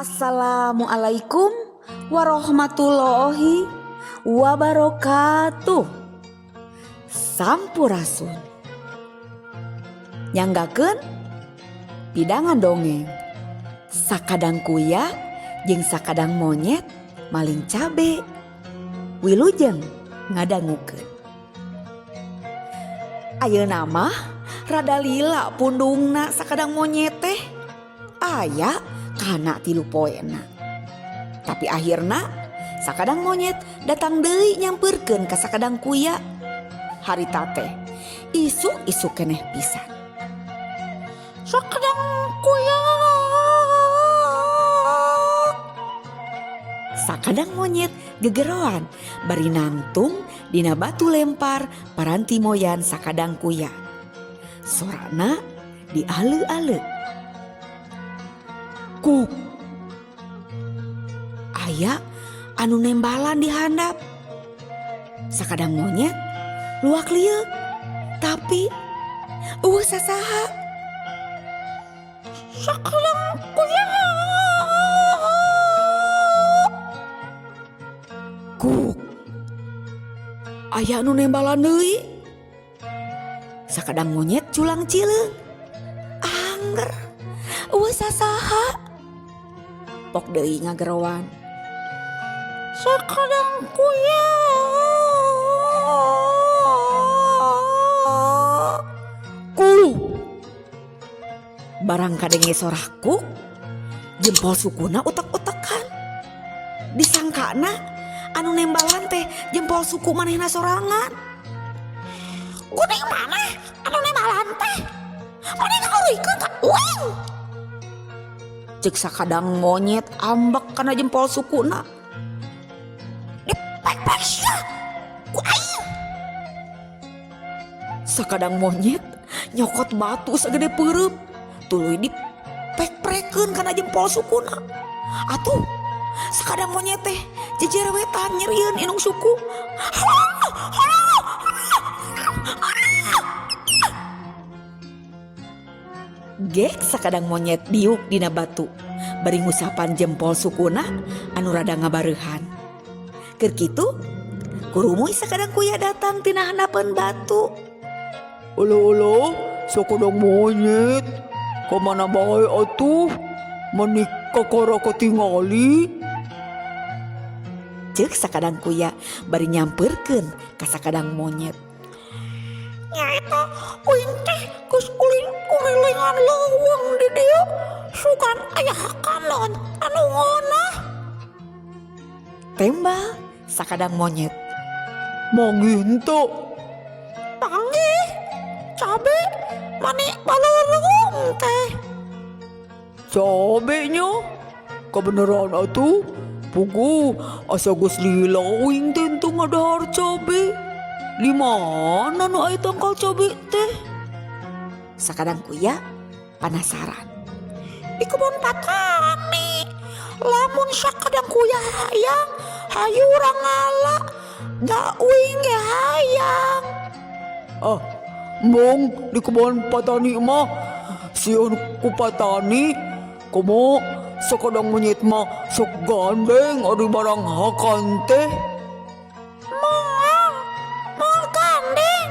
Assalamualaikum warahmatullahi wabarakatuh. Sampurasun. Nyanggakeun pidangan dongeng. Sakadang kuya jeung sakadang monyet maling cabe. Wilujeng ngadangukeun. Ayeuna mah rada lila pundungna sakadang monyet teh. Aya kana 3 poena. Tapi akhirna sakadang monyet datang deui nyamperkeun ka sakadang kuya. Harita teh isuk-isuk keneh pisan. Sakadang kuya. Sakadang monyet gegeroan bari nangtung dina batu lempar paranti moyan sakadang kuya. Sorana diale-ale. Kuk. Aya anu nembalan di handap. Sakadang monyet luak lieuk, tapi eueuh sasaha. Sakadang kuya. Kuk. Aya anu nembalan deui. Sakadang monyet culang cileung. Angger eueuh sasaha. Pok deui ngageroan. Sakadang kuya. Ku. Barang kadenge sorah kuk, jempol sukuna utek-utekan. Disangkana anu nembalan teh jempol suku manehna sorangan. Kuning maneh anu nembalan teh? Maneh ngahuruykeun ka uing. Ceuk sakadang monyet ambek kana jempol sukuna. Dipek-pek sia ku aing. Sakadang monyet nyokot batu sagede peureub tuluy dipek-prekeun kana jempol sukuna. Atuh sakadang monyet teh jejerewetan nyerieun inung suku. Gek sakadang monyet diuk dina batu bari ngusapan jempol sukuna anu rada ngabareuhan. Keur kitu kurumuy sakadang kuya datang tina handapeun batu. Olo-olo sakadang monyet kamana bae atuh meuni kakara katingali. Ceuk sakadang kuya bari nyamperkeun ka sakadang monyet. Nyaeta uing teh geus ulin urilingan leuweung di dieu sugan aya hakanan anu ngeunah. Tembal sakadang monyet. Manggih henteu? Panggih cabe mani baleureum teh. Cabe nya? Kabeneran atuh? Puguh asa geus lila uing teh henteu ngadahar cabe. Di mana nu aya tangkal cabe teh? Sakadang kuya panasaran. Di kebon patani. Lamun sakadang kuya hayang, hayu urang ngala. Da uing ge hayang. Ah, mung di kebon patani mah sieun ku patani. Komo sakadang monyet mah sok gandeng ari barang hakan teh. Moal, moal gandeng.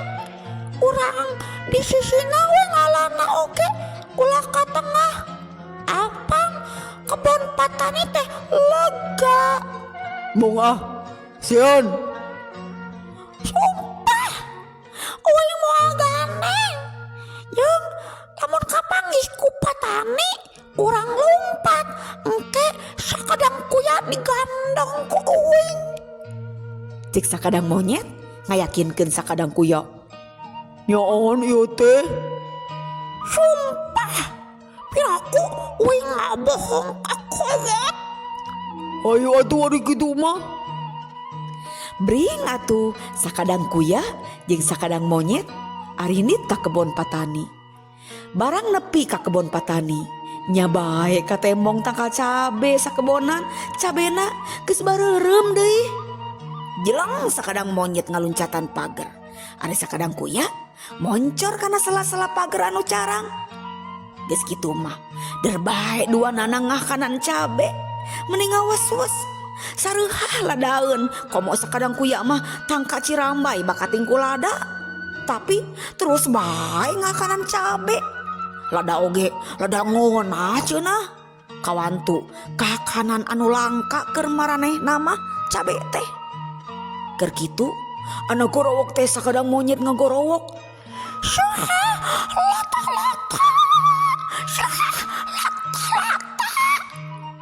Urang di sisina we ngalana oge ulah ka tengah. Apang kebon patani teh lega. Mung ah, sieun. Sumpah, uing moal gandeng. Jeung lamun kapanggih ku patani, urang lumpat. Engke sakadang kuya digandong ku uing. Cek sakadang monyet ngayakinkeun sakadang kuya. Nyaan ieu teh? Sumpah, piraku uing ngabohong ka kolot. Hayu atuh ari kitu mah. Bring atuh sakadang kuya jeung sakadang monyet arinit ka kebon patani. Barang nepi ka kebon patani, nya bae ka tembong tangkal cabe sakebonan, cabena geus bareureum deui. Jeleng sakadang monyet ngaluncatan pager. Ari sakadang kuya moncor kana sela-sela pager anu carang. Geus kitu mah der bae dua nana ngahakanan cabe meni ngawas-was sareuhah ladaeun komo sakadang kuya mah tangka cirambay bakating ku lada tapi terus bae ngahakanan cabe lada oge lada ngeunah cenah kawantu kahakanan anu langka keur maranehna mah cabe teh. Keur kitu anu gorowok teh sakadang monyet ngagorowok Saha lata-lata, saha lata-lata.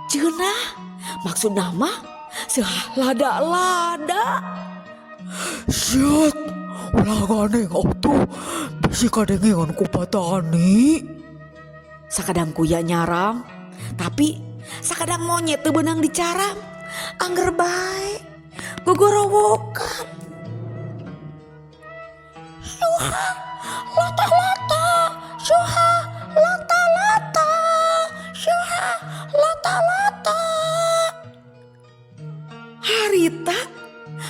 Cenah maksudna mah seuhah lada-lada. Siat, ulah gandeng atuh bisi kadengean ku patani. Sakadang kuya nyaram tapi sakadang monyet teu beunang dicaram angger bae gogorowokan. Suha lata-lata, suha lata-lata, suha lata-lata. Harita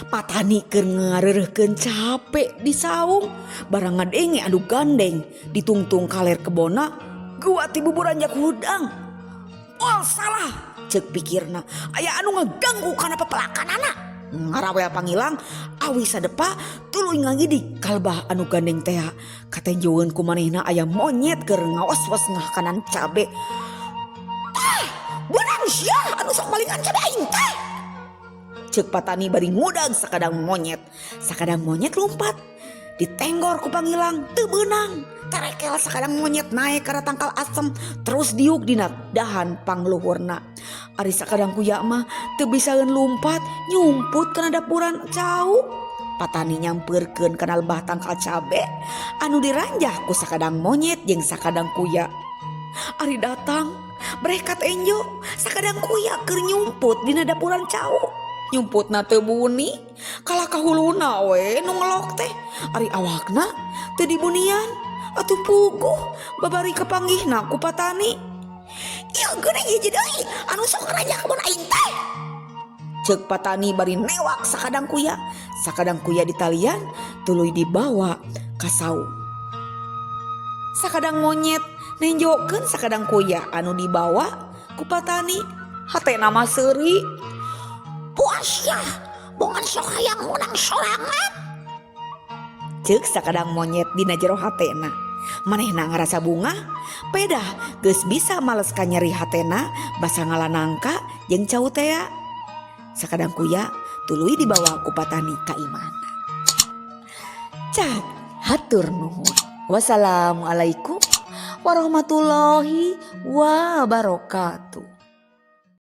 patani keur ngareureuhkeun cabe di saung barang ngadenge anu gandeng ditungtung kaler kebonna gua ti buburanjak hudang. Oh salah ceuk pikirna aya anu ngaganggu kana pepelakanana ngarawel pangilang awi sadepa tuluy ngagidik kalbah anu gandeng tea katenjoeun ku manehna aya monyet keur ngawas-was ngahakanan cabe. Tah beunang sia anu sok malingan cabe aing teh, ceuk patani bari ngudag sakadang monyet. Sakadang monyet lumpat ditenggor ku pangilang teu beunang tarekel sakadang monyet naek kana tangkal asem terus diuk dina dahan pangluhurna. Ari sakadang kuya mah teu bisaeun lumpat nyumput kana dapuran cau. Patani nyampeurkeun kana lebah tangkal cabe anu diranjah ku sakadang monyet jeung sakadang kuya. Ari datang breh katenjo sakadang kuya keur nyumput dina dapuran cau. Nyumputna teu buni kalah ka huluna we nu ngelok teh ari awakna teu dibunian atuh puguh babari kapanggihna ku patani. Ieu geuning hiji deui anu sok ngaranjah kebon aing teh, ceuk patani bari newak sakadang kuya. Sakadang kuya ditalian tuluy dibawa ka saung. Sakadang monyet nenjokeun sakadang kuya anu dibawa ku patani hatena mah seuri. Puas ya, bongan sok hayang menang sorangan. Ceuk sakadang monyet dina jero hatena. Manehna ngarasa bungah pedah geus bisa males ka nyeri hatena basa ngala nangka jeung cau tea. Sakadang kuya tuluy dibawa ku patani ka imahna. Cak hatur nuhun. Wassalamualaikum warahmatullahi wabarakatuh.